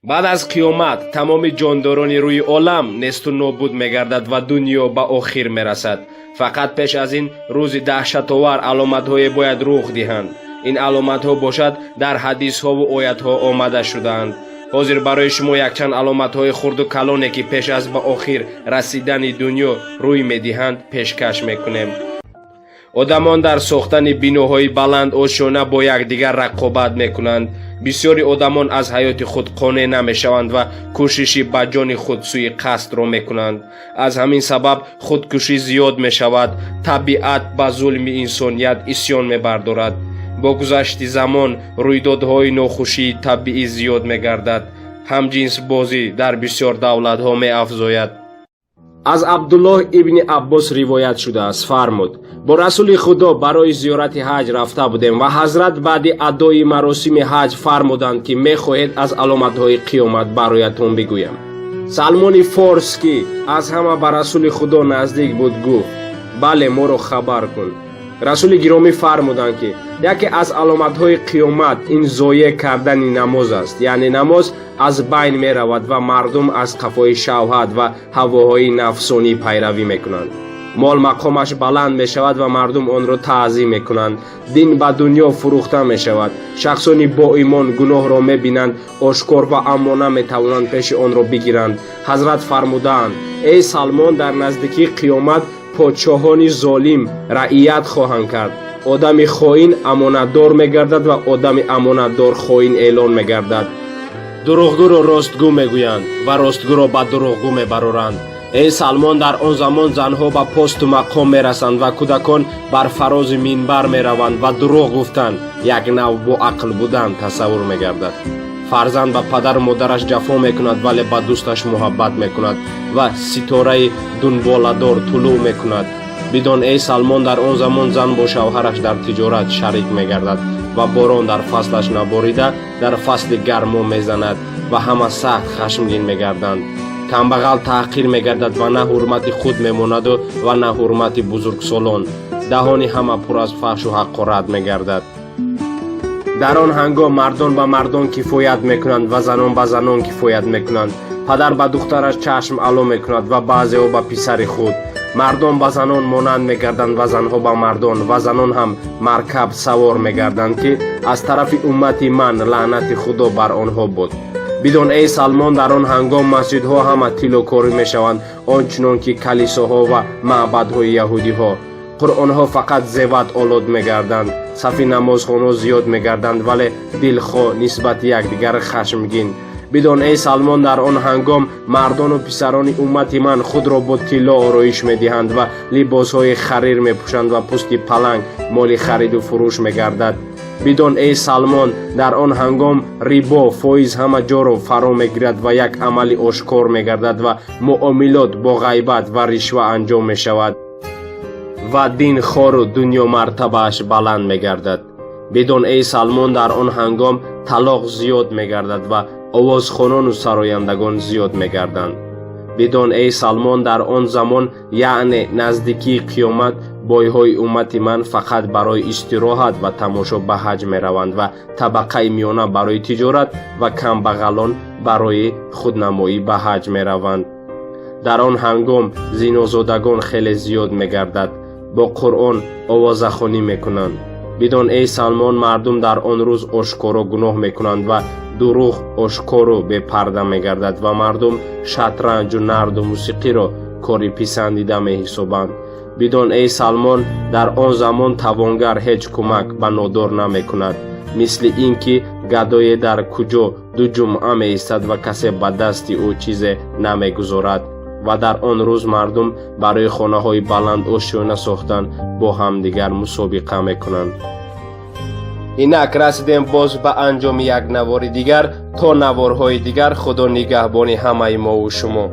Баъд аз қиёмат тамоми ҷондорони рӯи олам несту нобуд мегардад ва дунё ба охир мерасад. Фақат пеш аз ин рӯзи даҳшатовар аломатҳое бояд рух диҳанд. Ин аломатҳо бошад, дар ҳадисҳову оятҳо омада шудаанд. Ҳозир барои шумо якчанд аломатҳои хурду калоне, ки пеш аз ба охир расидани дунё рӯй медиҳанд, пешкаш мекунем. Одамон дар сохтани биноҳои баланд ошёна бо якдигар рақобат мекунанд. Бисёри одамон аз ҳаёти худ қонеъ намешаванд ва кӯшиши ба ҷони худ сӯи қасдро мекунанд. Аз ҳамин сабаб худкушӣ зиёд мешавад. Табиат ба зулми инсоният исьён мебардорад. Бо гузашти замон рӯйдодҳои нохушии табиӣ зиёд мегардад. Ҳамҷинсбозӣ дар бисёр давлатҳо меафзояд. Аз Абдуллоҳ ибни Аббос ривоят шудааст, фармуд: «Бо Расули Худо барои зиёрати ҳаҷ рафта будем ва ҳазрат баъди адои маросими ҳаҷ фармуданд, ки мехоҳед аз аломатҳои қиёмат бароятон бигӯям?» Салмони Форс, ки аз ҳама ба Расули Худо наздик буд, гуфт: «Бале, моро хабар кун». Расули гиромӣ фармуданд, ки яке аз аломатҳои қиёмат ин зоеъ кардани намоз аст, яъне намоз аз байн меравад ва мардум аз қафои шаҳват ва ҳавоҳои нафсонӣ пайравӣ мекунанд. Мол мақомаш баланд мешавад ва мардум онро таъзим мекунанд. Дин ба дунё фурӯхта мешавад. Шахсони боимон гуноҳро мебинанд ошкор ва аммо наметавонанд пеши онро бигиранд. Ҳазрат фармудаанд: «Эй Салмон, дар наздикии қиёмат подшоҳони золим раият хоҳанд кард. Одами хоин амонатдор мегардад ва одами амонатдор хоин эълон мегардад. Дурӯғгӯро ростгӯ мегӯянд ва ростгӯро ба дурӯғгӯ мебароранд. Эй Салмон, дар он замон занҳо ба посту мақом мерасанд ва кӯдакон бар фарози минбар мераванд ва дурӯғ гуфтан як нав бо ақл будан тасаввур мегардад. Фарзанд ба падару модараш ҷафо мекунад, вале ба дӯсташ муҳаббат мекунад ва ситораи дунболадор тулӯъ мекунад. Бидон, эй Салмон, дар он замон зан бо шавҳараш дар тиҷорат шарик мегардад ва борон дар фаслаш наборида, дар фасли гармо мезанад ва ҳама сахт хашмгин мегарданд. Камбағал таҳқир мегардад ва на ҳурмати худ мемонаду ва на ҳурмати бузургсолон. Даҳони ҳама пур аз фаҳшу ҳақорат мегардад. Дар он ҳангом мардон ба мардон кифоят мекунанд ва занон ба занон кифоят мекунанд. Падар ба духтараш чашм ало мекунад ва баъзеҳо ба писари худ. Мардон ба занон монанд мегарданд ва занҳо ба мардон, ва занон ҳам маркаб савор мегарданд, ки аз тарафи уммати ман лаънати Худо бар онҳо буд. Бидон, эй Салмон, дар он ҳангом масҷидҳо ҳама тиллокорӣ мешаванд, он чунон ки калисоҳо ва маъбадҳои яҳудиҳо. Қуръонҳо фақат зеват олод мегарданд. Сафи намозхонаҳо зиёд мегарданд, вале дилхоҳ нисбати якдигар хашмгин. Бидон, эй Салмон, дар он ҳангом мардону писарони уммати ман худро бо тилло ороиш медиҳанд ва либосҳои харир мепӯшанд ва пӯсти паланг моли хариду фурӯш мегардад. Бидон, эй Салмон, дар он ҳангом рибо, фоиз ҳама ҷоро фаро мегирад ва як амали ошкор мегардад ва муомилот бо ғайбат ва ришва анҷом мешавад ва дин хору дунё мартабааш баланд мегардад. Бидон, эй Салмон, дар он ҳангом талоқ зиёд мегардад ва овозхонону сарояндагон зиёд мегарданд. Бидон, эй Салмон, дар он замон, яъне наздикии қиёмат, бойҳои уммати ман фақат барои истироҳат ва тамошо ба ҳаҷ мераванд ва табақаи миёна барои тиҷорат ва камбағалон барои худнамоӣ ба ҳаҷ мераванд. Дар он ҳангом зинозодагон хеле зиёд мегардад, бо Қуръон овозахонӣ мекунанд. Бидон, эй Салмон, мардум дар он рӯз ошкоро гуноҳ мекунанд ва дурӯғ ошкору бепарда мегардад ва мардум шатранҷу нарду мусиқиро кори писандида меҳисобанд. Бидон, эй Салмон, дар он замон тавонгар ҳеҷ кӯмак ба нодор намекунад, мисли ин ки гадое дар куҷо ду ҷумъа меистад ва касе ба дасти ӯ чизе намегузорад. Ва дар он рӯз мардум барои хонаҳои баланд ошёна сохтан бо ҳамдигар мусобиқа мекунанд». Инак расидем боз ба анҷоми як навори дигар. То наворҳои дигар, Худо нигаҳбони ҳамаи мову шумо.